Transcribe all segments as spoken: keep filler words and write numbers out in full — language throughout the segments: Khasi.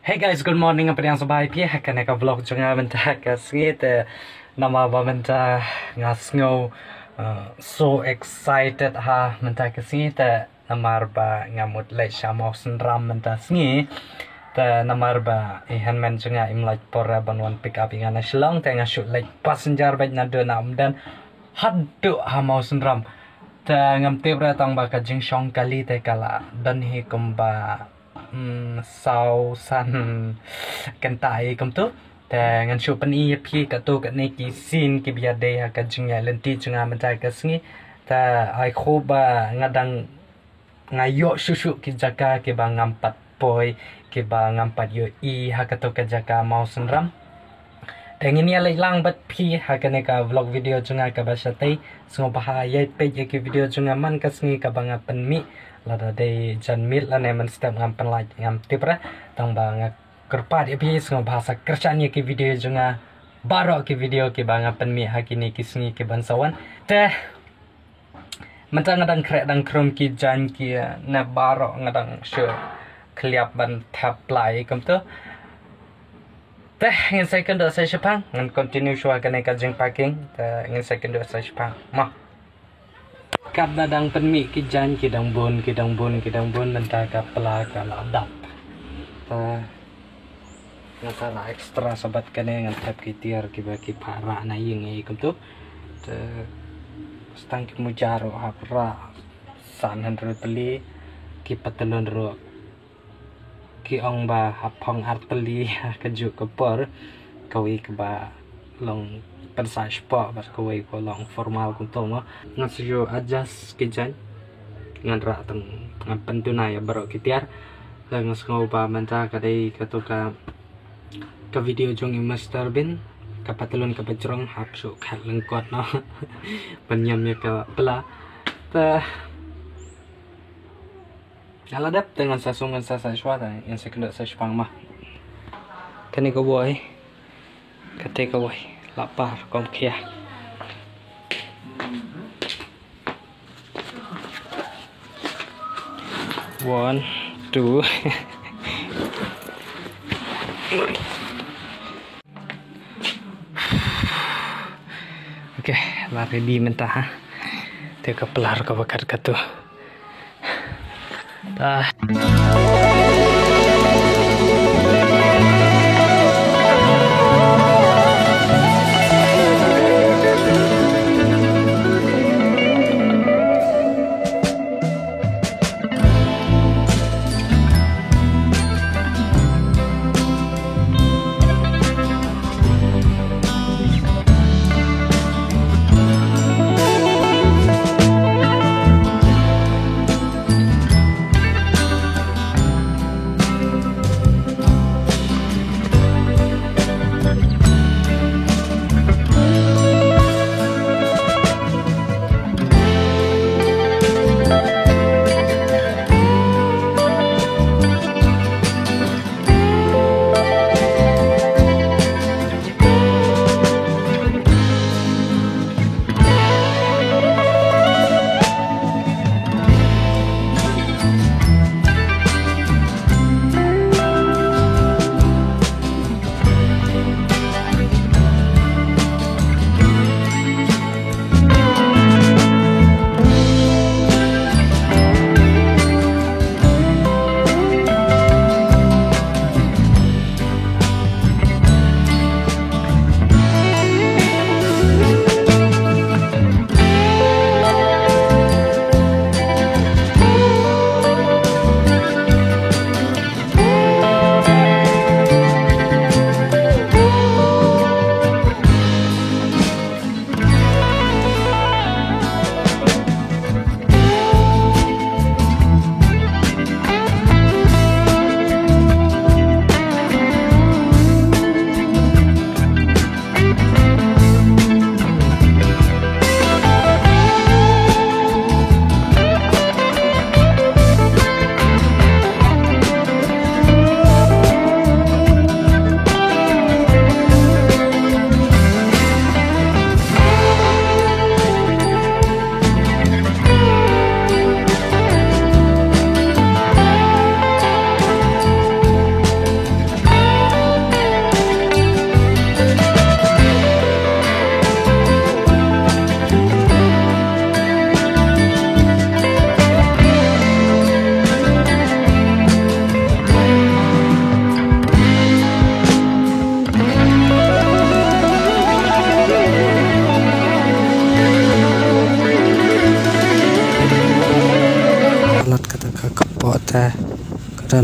Hey guys, good morning. Nga pdiang sngewbha ïa phi ha kane ka vlog jong nga mynta ka sngi te. Namar ba mynta nga sngew uh, so excited ha mynta ka sngi te, namar ba nga mut leit sha Mawsynram mynta sngi. Te namar ba i hynmen jong nga im lait por ban wan pick up ïa nga na Shillong, te nga shu leit passenger bad naduh na Umden haduh ha Mawsynram. Te ngam tip re tang ba ka jingshong kali te ka la don hi kumba mm, saw san kynta ïa kumto. Te ngan shu pyni ïa phi katto katne ki scene kiba ïadei ha ka jingïaid lynti jong nga mynta ka sngi. Te ai khublei ba nga dang, nga ïoh shuh shuh ki jaka kiba ngam pat poi, kiba ngam pat ïohi ha kato ka jaka Mawsynram. Te ngin ïa leit lang bad phi ha kane ka vlog video jong nga kaba shatei. Sngewbha ïa peit ïa ki video jong nga man ka sngi kaba nga pynmih. Lada dei jan miet lane mynstep ngam pynlait ngam tip re. Tang ba nga kyrpad ïa phi sngewbha sa kyrshan ïa ki video jong nga. Baroh ki video kiba nga pynmih ha kine ki sngi kiban sa wan. Te mynta nga dang khreh dang khrum ki jaiñ ki, ne baroh nga dang shu khliap ban thep pla kumto. Te ngin sa ïakynduh sa shaphang, ngan continue shuwa kane ka jingpacking. Te ngin sa ïakynduh sa shaphang. Mo. Katba dang pynmih ki jaiñ ki dang bun, ki dang bun, ki dang bun, mynta ka pla ka la dap. Te nga sa rah extra sabat kane, ngan thep ki tiar kiba ki phah rah na ïing ei kumto. Te tang ki mujar ruh hap rah san hynriew tylli, ki patlun ruh ki ong ba hap phong ar tylli ha kajuh ka por. Kawei kaba long pynshai shapoh bad kawei ka long formal kumto mo. Ngan sa ju adjust ki jaiñ, ngan rah tang, ngan pynduna ïa baroh ki tiar. Te nga sngew ba mynta ka dei kato ka, ka video jong i Mister Bean, ka patlun kaba jrong hap shu khat lyngkot no. Ban ñiam ïa ka pla. Te nga la dep te ngan sa sum, ngan sa sa shuwa te ngan sa ïakynduh sa shaphang mo. Kane kawei. Kata kawei, la par kum khia. One, two. Okay, la ready mynta ha. Te ka pla ruh kaba kat kato.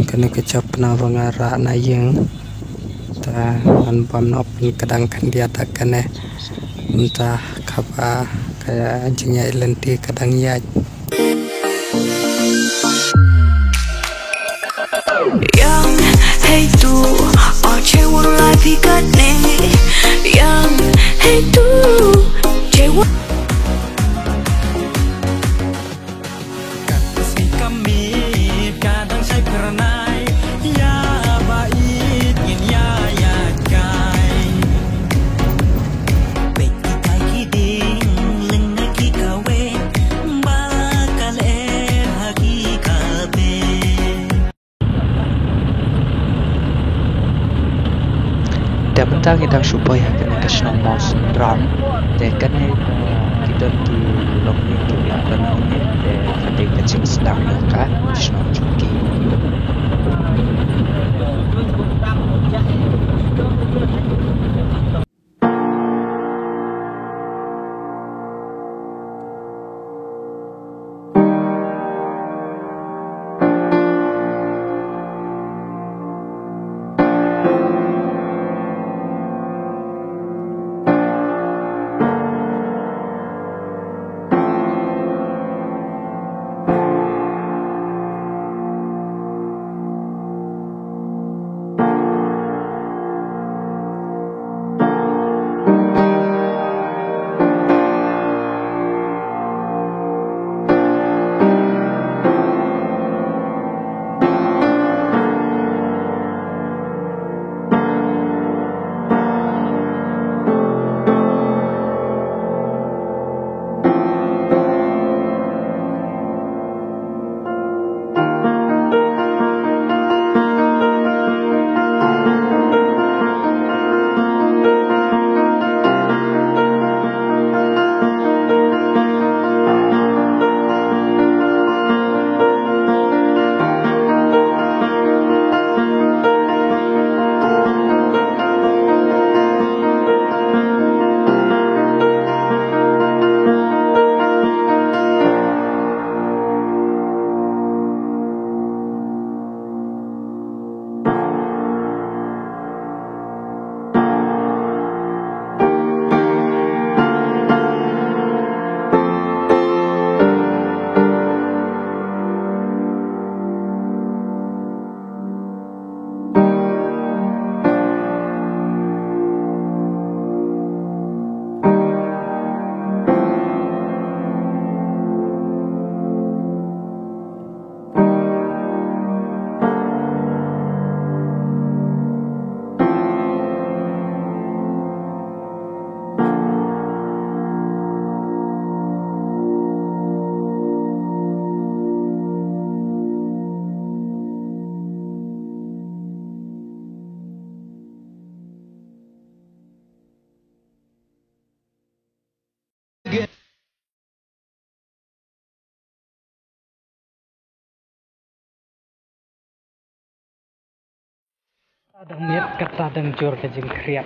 Kane ka jop na ba nga rah na ïing. Ta ngan bam noh pyn ka dang khyndiat da kane. Mynta kaba ka jingïaid lynti ka dang ïaid. Young, hey du, or che wur lai phi kat ne. Young, hey du, che wur. Kat ka sngi ka miet ka dang shai pyrnai, ïa ba ïeit ngin ïa ïaid kai. Peit ki kai ki dieng, lyngna ki kawei, ba la ka lyer ha ki kawei. Te mynta ngi dang shu poi ha kane ka shnong Mawsynram. Te kane, eh, ki don ki longïing kiba la pynhun ïing, te ka dei ka jingsdang ïa ka shnong jong ki. Dang miet, kata dang jur ka jingkhriat.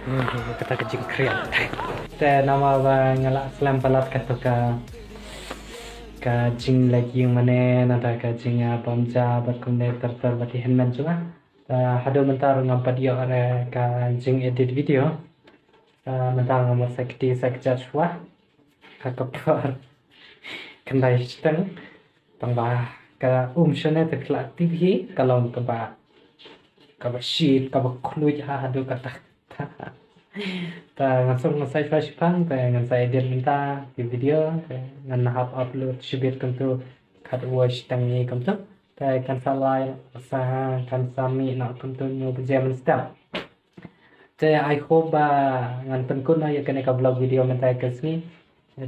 Hmm, kata ka jingkhriat. Te namar ba nga la slem palat kato ka, ka jingleit ïing mane, nangta ka jing, ah, bam ja bad kumne ter ter bad i hynmen jong nga. Te haduh mynta ruh ngam pat ïoh re ka jingedit video. Ah, mynta nga mut sa kti sa kjat shuwa. Ka ka por khyndai shiteng. Tang ba ka um shane te phi lah tip hi ka long kaba, kaba shit, kaba khluit ha haduh katta. Ta ngan sngewsih shuwa shipang te ngan sa edit mynta ki video te ngan hap upload shibit kumtu khatwei shiteng kumtu. Te kan sa lai sa kan sa mih noh kumtu hynñiew baje mynstep. Te I hope ba ngan pynkut noh ïa kane ka vlog video mynta ka sngi.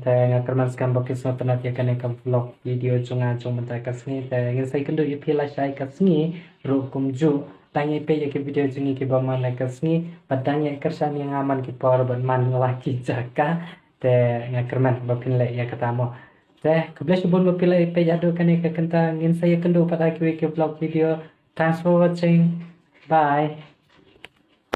Te nga kyrmen skhem ba phi sngewtynnat ïa kane ka vlog video jong nga jong mynta ka sngi. Te ngin sa ïakynduh ïa phi lashai ka sngi ruh kumjuh. Dang ïa peit ïa ki video jong ngi kiba man la ka sngi bad dang ïa kyrshan ïa nga man ki por bad man la ki jaka. Te nga kyrmen ba phin leh ïa kata mo. Te khublei shibun ba phi la ïa peit haduh kane ka kynta, ngin sa ïakynduh pat ha kiwei ki vlog video. Thanks for watching. Bye.